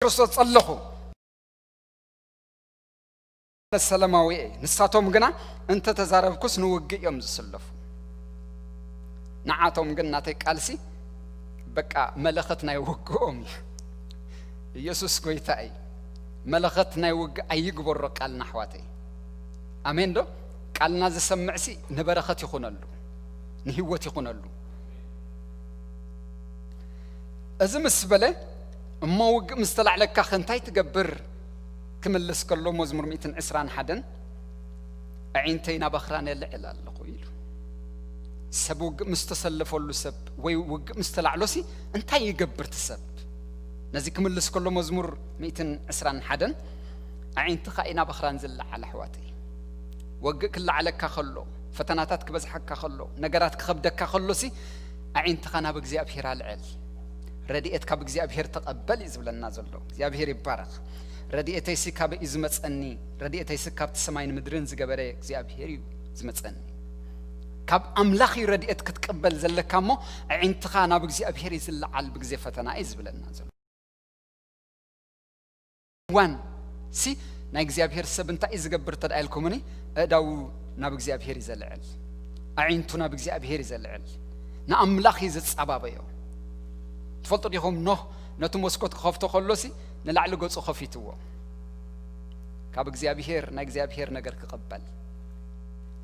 ክርስቶስ ጸለኹ። ሰላማዊ እየ። ንሳቶም ግና እንተ ተዛረብኩስ ንውግእ እዮም ዝስለፉ። ንዓቶም ግን ናተይ ቃልሲ በቃ መለኸት ናይ ውግኦም እዩ። ኢየሱስ ጎይታ እዩ። መለኸት ናይ ውግእ ኣይግበሮ ቃልና ኣሕዋተይ። ኣሜን ዶ? ቃልና ዝሰምዕሲ ንበረኸት ይኹነሉ፣ ንህይወት ይኹነሉ። እዚ ምስ በለ እሞ ውግእ ምስ ተላዕለካ ከ እንታይ ትገብር? ክምልስ ከሎ መዝሙር ሚእትን ዕስራን ሓደን ኣዒንተይ ናብ ኣኽራን የልዕል ኣለኹ ኢሉ። ሰብ ውግእ ምስ ተሰለፈሉ ሰብ ወይ ውግእ ምስ ተላዕሎሲ እንታይ ይገብር እቲ ሰብ? ነዚ ክምልስ ከሎ መዝሙር ሚእትን ዕስራን ሓደን ኣዒንትኻ እዩ ናብ ኣኽራን ዝለዓል ኣሕዋተይ። ወግእ ክለዓለካ ከሎ፣ ፈተናታት ክበዝሓካ ከሎ፣ ነገራት ክኸብደካ ከሎሲ ኣዒንትኻ ናብ እግዚኣብሔር ኣልዕል። ረድኤት ካብ እግዚኣብሔር ተቐበል እዩ ዝብለና ዘሎ። እግዚኣብሔር ይባረኽ። ረድኤተይሲ ካበይ እዩ ዝመጸኒ? ረድኤተይሲ ካብቲ ሰማይን ምድርን ዝገበረ እግዚኣብሔር እዩ ዝመጸኒ። ካብ ኣምላኽ እዩ ረድኤት ክትቀበል ዘለካ እሞ ኣዒንትኻ ናብ እግዚኣብሔር እዩ ዝለዓል ብግዜ ፈተና እዩ ዝብለና ዘሎ። ዋን ሲ ናይ እግዚኣብሔር ሰብ እንታይ እዩ ዝገብር ተዳ ኢልኩምኒ? ኣእዳዉ ናብ እግዚኣብሔር እዩ ዘልዕል፣ ኣዒንቱ ናብ እግዚኣብሔር እዩ ዘልዕል፣ ንኣምላኽ እዩ ዝጸባበዮ። ትፈልጡ ዲኹም? ኖህ ነቲ መስኮት ክኸፍቶ ከሎሲ ንላዕሊ ገጹ ከፊትዎ፣ ካብ እግዚኣብሔር ናይ እግዚኣብሔር ነገር ክቕበል፣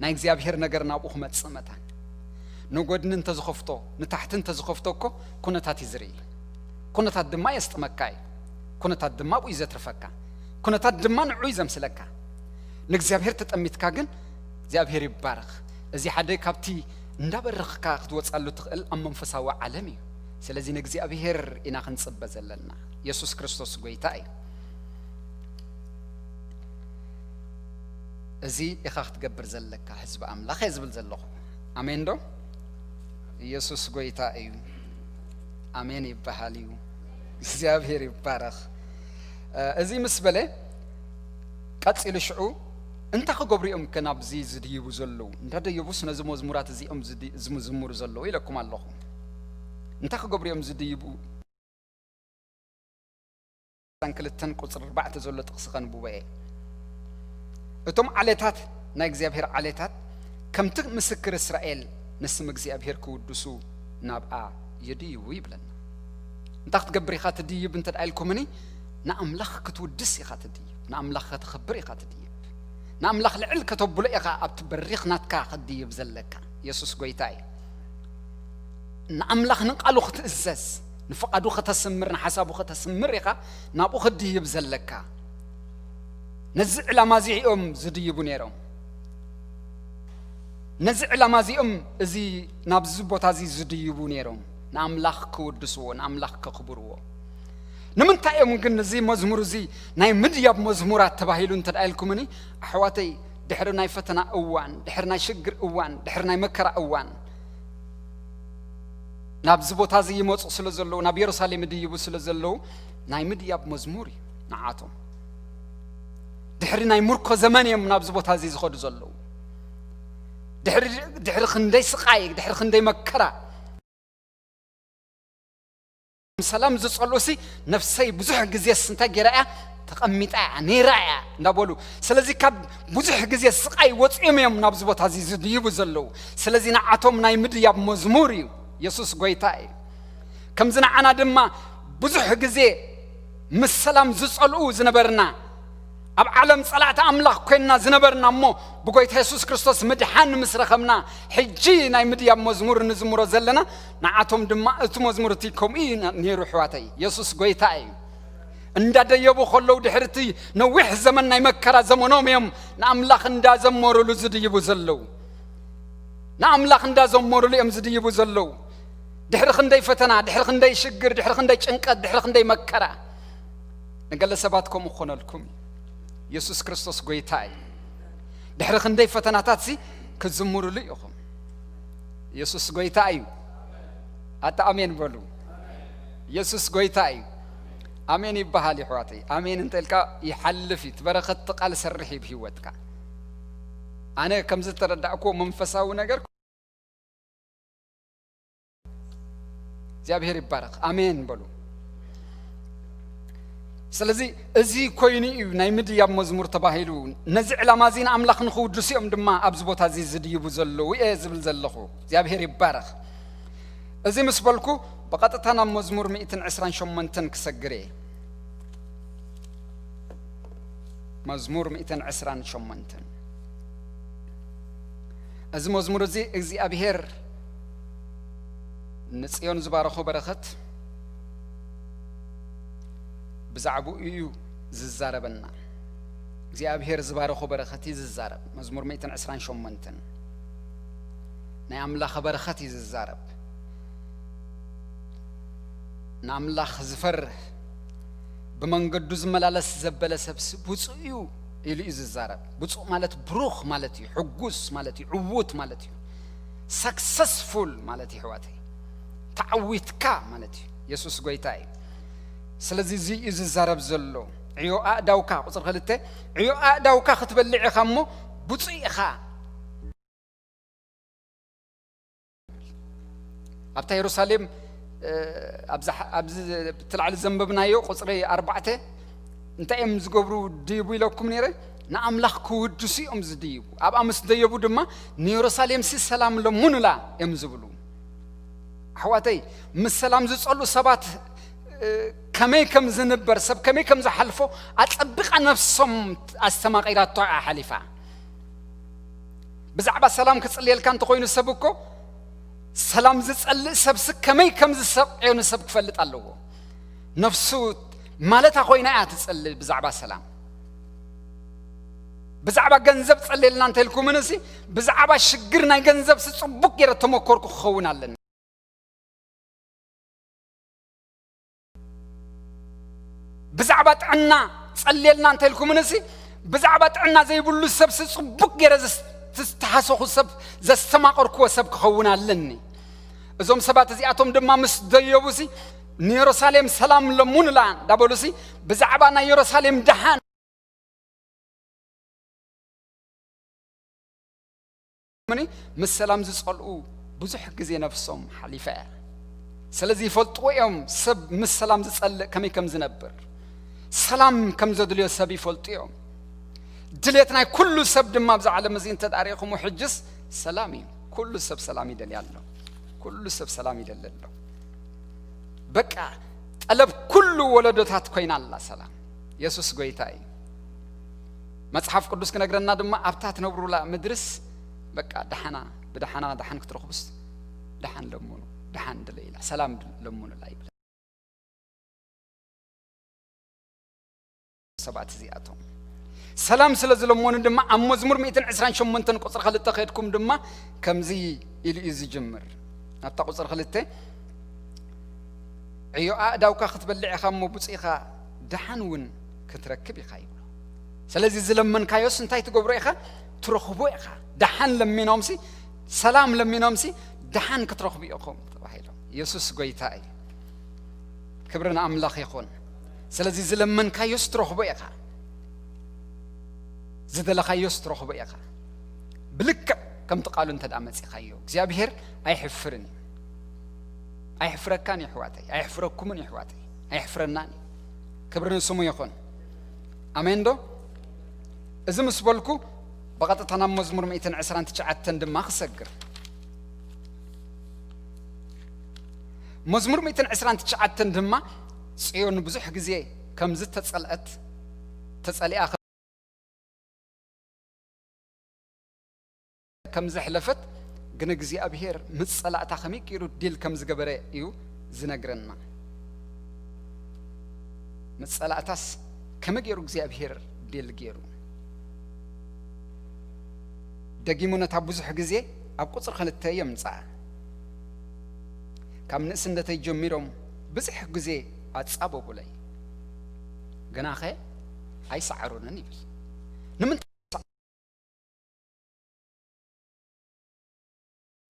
ናይ እግዚኣብሔር ነገር ናብኡ ክመጽእ መታን። ንጎድኒ እንተዝኸፍቶ ንታሕቲ እንተዝኸፍቶ እኮ ኩነታት እዩ ዝርኢ። ኩነታት ድማ የስጥመካ እዩ። ኩነታት ድማ ኣብኡ እዩ ዘትርፈካ። ኩነታት ድማ ንዑ እዩ ዘምስለካ። ንእግዚኣብሔር ተጠሚትካ ግን እግዚኣብሔር ይባረኽ። እዚ ሓደ ካብቲ እንዳበረኽካ ክትወጻሉ ትኽእል ኣብ መንፈሳዊ ዓለም እዩ። ስለዚ ንእግዚኣብሔር ኢና ክንጽበ ዘለና። የሱስ ክርስቶስ ጎይታ እዩ። እዚ ኢኻ ክትገብር ዘለካ ህዝቢ ኣምላኽ እየ ዝብል ዘለኹ። ኣሜን ዶ? ኢየሱስ ጎይታ እዩ። ኣሜን ይበሃል እዩ። እግዚኣብሔር ይባረኽ። እ፣ እዚ ምስ በለ ቀጺሉ ሽዑ እንታይ ክገብሩ እዮም ከ ናብዚ ዝድይቡ ዘለዉ? እንዳደየቡስ ነዚ መዝሙራት እዚኦም ዝድ-፣ ዝምዝምሩ ዘለዉ ኢለኩም ኣለኹ። እንታይ ክገብሩ እዮም ዝድይቡ? ክልተን ቁጽሪ ኣርባዕተ ዘሎ ጥቕሲ ከንብቦ እየ። እቶም ዓሌታት ናይ እግዚኣብሔር ዓሌታት ከምቲ ምስክር እስራኤል ንስም እግዚኣብሔር ክውድሱ ናብኣ ይድይቡ ይብለና። እንታይ ክትገብር ኢኻ ትድይብ እንተ ደኣ ኢልኩምኒ፣ ንኣምላኽ ክትውድስ ኢኻ ትድይብ፣ ንኣምላኽ ከተኽብር ኢኻ ትድይብ፣ ንኣምላኽ ልዕል ከተብሎ ኢኻ ኣብቲ በሪኽ ናትካ ክትድይብ ዘለካ። የሱስ ጎይታ እዩ። ንኣምላኽ ንቃሉ ክትእዘዝ፣ ንፍቓዱ ከተስምር፣ ንሓሳቡ ከተስምር ኢኻ ናብኡ ክትድይብ ዘለካ። ነዚ ዕላማ እዚ እዮም ዝድይቡ ነይሮም። ነዚ ዕላማ እዚኦም እዚ ናብዚ ቦታ እዚ ዝድይቡ ነይሮም፣ ንኣምላኽ ክውድስዎ፣ ንኣምላኽ ከኽብርዎ። ንምንታይ እዮም ግን እዚ መዝሙር እዚ ናይ ምድያብ መዝሙራት ተባሂሉ እንተ ደኣ ኢልኩምኒ፣ ኣሕዋተይ፣ ድሕሪ ናይ ፈተና እዋን፣ ድሕሪ ናይ ሽግር እዋን፣ ድሕሪ ናይ መከራ እዋን ናብዚ ቦታ እዚ ይመጹ ስለ ዘለዉ፣ ናብ የሩሳሌም ይድይቡ ስለ ዘለዉ፣ ናይ ምድያብ መዝሙር እዩ ንዓቶም። ድሕሪ ናይ ምርኮ ዘመን እዮም ናብዚ ቦታ እዚ ዝኸዱ ዘለዉ። ድሕሪ፣ ድሕሪ ክንደይ ስቓይ፣ ድሕሪ ክንደይ መከራ፣ ሰላም ዝጸልኡሲ፣ ነፍሰይ ብዙሕ ግዜስ እንታይ ገይራ እያ? ተቐሚጣ እያ፣ ነይራ እያ እንዳበሉ። ስለዚ ካብ ብዙሕ ግዜ ስቓይ ወጺኦም እዮም ናብዚ ቦታ እዚ ዝድይቡ ዘለዉ። ስለዚ ንዓቶም ናይ ምድያብ መዝሙር እዩ። የሱስ ጎይታ እዩ። ከምዚ ንዓና ድማ ብዙሕ ግዜ ምስ ሰላም ዝጸልኡ ዝነበርና፣ ኣብ ዓለም ጸላእቲ ኣምላኽ ኮይንና ዝነበርና እሞ ብጎይታ የሱስ ክርስቶስ ምድሓን ምስ ረኸብና፣ ሕጂ ናይ ምድያብ መዝሙር እንዝምሮ ዘለና፣ ንዓቶም ድማ እቲ መዝሙር እቲ ከምኡ እዩ ነ-፣ ነይሩ ኣሕዋተይ። የሱስ ጎይታ እዩ። እንዳደየቡ ከለዉ ድሕሪ እቲ ነዊሕ ዘመን ናይ መከራ ዘመኖም እዮም ንኣምላኽ እንዳዘመሩሉ ዝድይቡ ዘለዉ። ንኣምላኽ እንዳዘመሩሉ እዮም ዝድይቡ ዘለዉ። ድሕሪ ክንደይ ፈተና፣ ድሕሪ ክንደይ ሽግር፣ ድሕሪ ክንደይ ጭንቀት፣ ድሕሪ ክንደይ መከራ፣ ንገለ ሰባት ከምኡ ክኾነልኩም እዩ። የሱስ ክርስቶስ ጎይታ እዩ። ድሕሪ ክንደይ ፈተናታትሲ ክትዝምሩሉ ኢኹም። የሱስ ጎይታ እዩ። ኣታ ኣሜን በሉ። የሱስ ጎይታ እዩ። ኣሜን ይበሃል፣ ይሕዋተይ። ኣሜን እንተ ኢልካ ይሓልፍ እዩ። እቲ በረኸት፣ እቲ ቃል ሰርሕ እዩ ብህይወትካ። ኣነ ከም ዝተረዳእኩዎ መንፈሳዊ ነገር እግዚኣብሔር ይባረኽ። ኣሜን በሉ። ስለዚ እዚ ኮይኑ እዩ ናይ ምድያብ መዝሙር ተባሂሉ። ነዚ ዕላማ እዚ ንኣምላኽ ንኽውድሱ እዮም ድማ ኣብዚ ቦታ እዚ ዝድይቡ ዘለዉ እየ ዝብል ዘለኹ። እግዚኣብሔር ይባረኽ። እዚ ምስ በልኩ ብቐጥታ ናብ መዝሙር ሚእትን ዕስራን ሸሞንተን ክሰግር እየ። መዝሙር ሚእትን ዕስራን ሸሞንተን። እዚ መዝሙር እዚ እግዚኣብሔር ንጽዮን ዝባረኾ በረኸት ብዛዕባኡ እዩ ዝዛረበና። እግዚኣብሔር ዝባረኾ በረኸት እዩ ዝዛረብ። መዝሙር ሚእትን ዕስራን ሸሞንተን ናይ ኣምላኽ በረኸት እዩ ዝዛረብ። ንኣምላኽ ዝፈርህ ብመንገዱ ዝመላለስ ዘበለ ሰብሲ ብፁዕ እዩ ኢሉ እዩ ዝዛረብ። ብፁዕ ማለት ብሩኽ ማለት እዩ፣ ሕጉስ ማለት እዩ፣ ዕዉት ማለት እዩ፣ ሰክሰስፉል ማለት እዩ። ኣሕዋተይ፣ ተዓዊትካ ማለት እዩ። የሱስ ጎይታ እዩ። ስለዚ እዚ እዩ ዝዛረብ ዘሎ። ዕዮ ኣእዳውካ፣ ቁፅሪ ክልተ፣ ዕዮ ኣእዳውካ ክትበልዕ ኢኻ እሞ ብፁዕ ኢኻ። ኣብታ የሩሳሌም፣ እ፣ ኣብዛ ሕ-፣ ኣብዚ እቲ ላዕሊ ዘንበብናዮ ቁፅሪ ኣርባዕተ እንታይ እዮም ዝገብሩ ድይቡ ኢለኩም ነይረ? ንኣምላኽ ክውድሱ እዮም ዝድይቡ። ኣብኣ ምስ ደየቡ ድማ ንየሩሳሌምሲ ሰላም ለሙኑላ እዮም ዝብሉ። ኣሕዋተይ፣ ምስ ሰላም ዝጸልኡ ሰባት፣ እ፣ ከመይ ከም ዝንበር፣ ሰብ ከመይ ከም ዝሓልፎ ኣጸቢቓ ነፍሶም ኣስተማቒራቶ እያ ሓሊፋ። ብዛዕባ ሰላም ክጽልየልካ እንተኾይኑ ሰብ እኮ፣ ሰላም ዝጸልእ ሰብሲ ከመይ ከም ዝሰቕዮ ንሰብ ክፈልጥ ኣለዎ። ነፍሱ ማለታ ኮይና እያ ትጸልእ ብዛዕባ ሰላም። ብዛዕባ ገንዘብ ጸልየልና እንተልኩምንሲ፣ ብዛዕባ ሽግር ናይ ገንዘብሲ ጽቡቅ ገይረ ተመኮርኩ ክኸውን ኣለኒ። ብዛዕባ ጥዕና ጸልየልና እንተልኩምንሲ፣ ብዛዕባ ጥዕና ዘይብሉ ሰብሲ ጽቡቅ ገይረ ዘስ-፣ ዝተሓሰኹ ሰብ፣ ዘስተማቐርኩዎ ሰብ ክኸውን ኣለኒ። እዞም ሰባት እዚኣቶም ድማ ምስ ደየቡሲ፣ ንየሩሳሌም ሰላም ለሙንላ እንዳበሉሲ፣ ብዛዕባ ናይ የሩሳሌም ደሓን ምኒ ምስ ሰላም ዝጸልኡ ብዙሕ ግዜ ነፍሶም ሓሊፋ እያ። ስለዚ ይፈልጥዎ እዮም ሰብ ምስ ሰላም ዝጸልእ ከመይ ከም ዝነብር። ሰላም ከም ዘድልዮ ሰብ ይፈልጡ እዮም። ድሌት ናይ ኩሉ ሰብ ድማ ኣብዚ ዓለም እዚ እንተ ደኣ ርኢኹሞ ሕጅስ ሰላም እዩ። ኩሉ ሰብ ሰላም ይደልያ ኣሎ። ኩሉ ሰብ ሰላም ይደሊ ኣሎ። በቃ ጠለብ ኩሉ ወለዶታት ኮይና ኣላ ሰላም። የሱስ ጎይታ እዩ። መጽሓፍ ቅዱስ ክነግረና ድማ ኣብታ ትነብሩላ ምድርስ በቃ ደሓና፣ ብደሓና ደሓን ክትረኽቡስ ደሓን ለምኑ፣ ደሓን ድለ ኢላ፣ ሰላም ለምኑላ ይብል። ሰባት እዚኣቶም ሰላም ስለ ዝለመኑ ድማ ኣብ መዝሙር ሚእትን ዕስራን ሸሞንተን ቁጽሪ ክልተ ከድኩም ድማ ከምዚ ኢሉ እዩ ዝጅምር። ናብታ ቁጽሪ ክልተ፣ "ዕዮ ኣእዳውካ ክትበልዕ ኢኻ እሞ ብፁዕ ኢኻ፣ ደሓን እውን ክትረክብ ኢኻ" ይብሎ። ስለዚ ዝለመንካዮስ እንታይ ትገብሮ ኢኻ? ትረኽቦ ኢኻ። ደሓን ለሚኖምሲ፣ ሰላም ለሚኖምሲ፣ ደሓን ክትረኽቡ ኢኹም ተባሂሎም። የሱስ ጎይታ እዩ። ክብሪ ንኣምላኽ ይኹን። ስለዚ ዝለመንካዮስ ትረኽቦ ኢኻ። ዝደለኻዮስ ትረኽቦ ኢኻ። ብልክዕ ከምቲ ቃሉ እንተ ደኣ መጺኻዮ፣ እግዚኣብሄር ኣይሕፍርን እዩ። ኣይሕፍረካን እዩ ኣሕዋተይ፣ ኣይሕፍረኩምን እዩ ኣሕዋተይ፣ ኣይሕፍረናን እዩ። ክብሪ ንስሙ ይኹን። ኣሜን ዶ? እዚ ምስ በልኩ፣ ብቐጥታ ናብ መዝሙር ሚእትን ዕስራን ትሽዓተን ድማ ክሰግር። መዝሙር ሚእትን ዕስራን ትሽዓተን ድማ፣ ጽዮን ብዙሕ ግዜ ከም ዝተጸልአት፣ ተጸሊኣ ከም ዘሕለፈት፣ ግን እግዚኣብሄር ምስ ጸላእታ ከመይ ገይሩ ዲል ከም ዝገበረ እዩ ዝነግረና። ምስ ጸላእታስ ከመይ ገይሩ እግዚኣብሄር ዲል ገይሩ? ደጊሙ ነታ ብዙሕ ግዜ ኣብ ቁጽሪ ክልተ የምጽኣ። "ካብ ንእስነተይ ጀሚሮም ብዙሕ ግዜ ኣጻበቡለይ፣ ግናኸ ኣይሰዓሩንን" ይብል። ንምንታይ?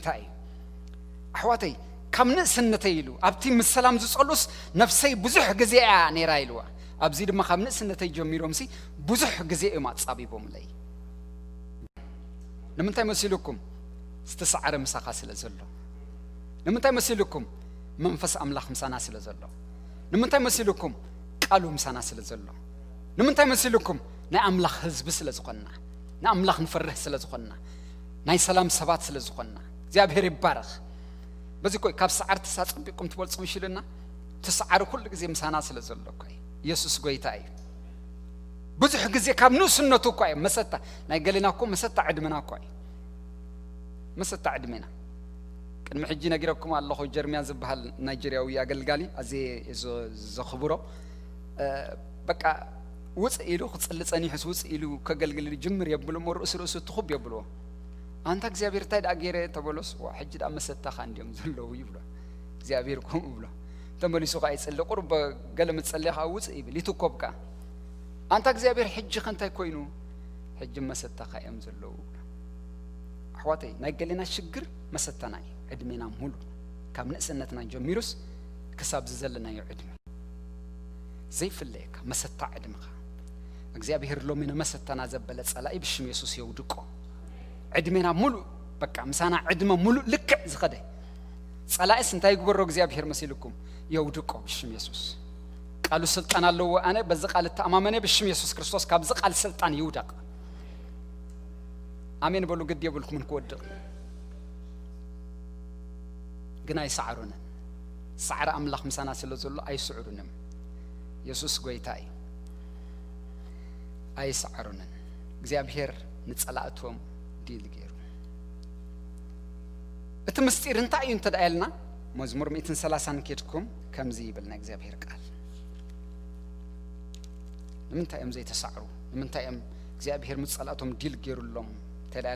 እንታይ እዩ? ኣሕዋተይ፣ "ካብ ንእስነተይ" ኢሉ፣ ኣብቲ ምስ ሰላም ዝጸልኡስ "ነፍሰይ ብዙሕ ግዜ እያ ነይራ" ኢልዋ። ኣብዚ ድማ "ካብ ንእስነተይ ጀሚሮምሲ ብዙሕ ግዜ እዮም ኣጻቢቦምለይ።" ንምንታይ መሲልኩም? ዝተሰዓረ ምሳኻ ስለ ዘሎ። ንምንታይ መሲልኩም? መንፈስ ኣምላኽ ምሳና ስለ ዘሎ። ንምንታይ መሲልኩም? ቃሉ ምሳና ስለ ዘሎ። ንምንታይ መሲልኩም? ናይ ኣምላኽ ህዝቢ ስለ ዝኾንና፣ ንኣምላኽ ንፈርህ ስለ ዝኾንና፣ ናይ ሰላም ሰባት ስለ ዝኾንና። እግዚኣብሔር ይባረኽ። በዚ ኮይ ካብ ሰዓርቲ ሳጸቢቅኩም ትበልጹ ምሽልና፣ ትሰዓሩ ኩሉ ግዜ ምሳና ስለ ዘሎ ኮይ። ኢየሱስ ጎይታ እዩ። ብዙሕ ግዜ ካብ ንእስነቱ እኳ እዮም መሰታ፣ ናይ ገሌና እኮ መሰታ ዕድመና እኳ እዩ። መሰታ ዕድሜና። ቅድሚ ሕጂ ነጊረኩም ኣለኹ፣ ጀርሚያ ዝበሃል ናይጀርያዊ ኣገልጋሊ፣ ኣዜ ዘኽብሮ። በቃ ውፅእ ኢሉ ክፅሊ ፀኒሑስ፣ ውፅእ ኢሉ ከገልግል ጅምር የብሎ እሞ፣ ርእሱ ርእሱ ትኹብ የብልዎ። ኣንታ እግዚኣብሔር እንታይ ደኣ ገይረ ተበሎስ፣ ዋ ሕጂ ደኣ መሰታኻ እንዲዮም ዘለዉ ይብሎ። እግዚኣብሔር ከምኡ ብሎ። ተመሊሱ ከዓ ይፅሊ፣ ቁርብ ገለ ምፀለየ ከዓ ውፅእ ይብል፣ ይትኮብ ከዓ። ኣንታ እግዚኣብሔር ሕጂ ከ እንታይ ኮይኑ? ሕጂ መሰታኻ እዮም ዘለዉ። ኣሕዋተይ፣ ናይ ገሌና ሽግር መሰታና እዩ። ዕድሜና ሙሉ፣ ካብ ንእስነትና ጀሚሩስ ክሳብ ዝዘለናዮ ዕድመ፣ ዘይፍለየካ መሰታ ዕድመኻ። እግዚኣብሔር ሎሚ ንመሰታና ዘበለ ጸላኢ ብሽም የሱስ የውድቆ። ዕድሜና ሙሉ፣ በቃ ምሳና ዕድመ ሙሉ ልክዕ ዝኸደ ጸላኢስ እንታይ ይግበሮ እግዚኣብሔር መሲልኩም? የውድቆ ብሽም የሱስ። ቃሉ ስልጣን ኣለዎ። ኣነ በዚ ቃል እተኣማመነ ብሽም የሱስ ክርስቶስ ካብዚ ቃል ስልጣን ይውደቕ። ኣሜን በሉ። ግድ የብልኩምን ክወድቕ፣ ግን ኣይሰዓሩንን። ሰዓሪ ኣምላኽ ምሳና ስለ ዘሎ ኣይስዕሩንም። የሱስ ጎይታ እዩ። ኣይሰዓሩንን። እግዚኣብሔር ንጸላእቶም ዲል ገይሩ። እቲ ምስጢር እንታይ እዩ እንተ ደኣ ኢልና፣ መዝሙር ሚእትን ሰላሳን ኬድኩም ከምዚ ይብል ናይ እግዚኣብሔር ቃል። ንምንታይ እዮም ዘይተሳዕሩ? ንምንታይ እዮም እግዚኣብሔር ምስ ጸላእቶም ዲል ገይሩሎም? እንተ ደኣ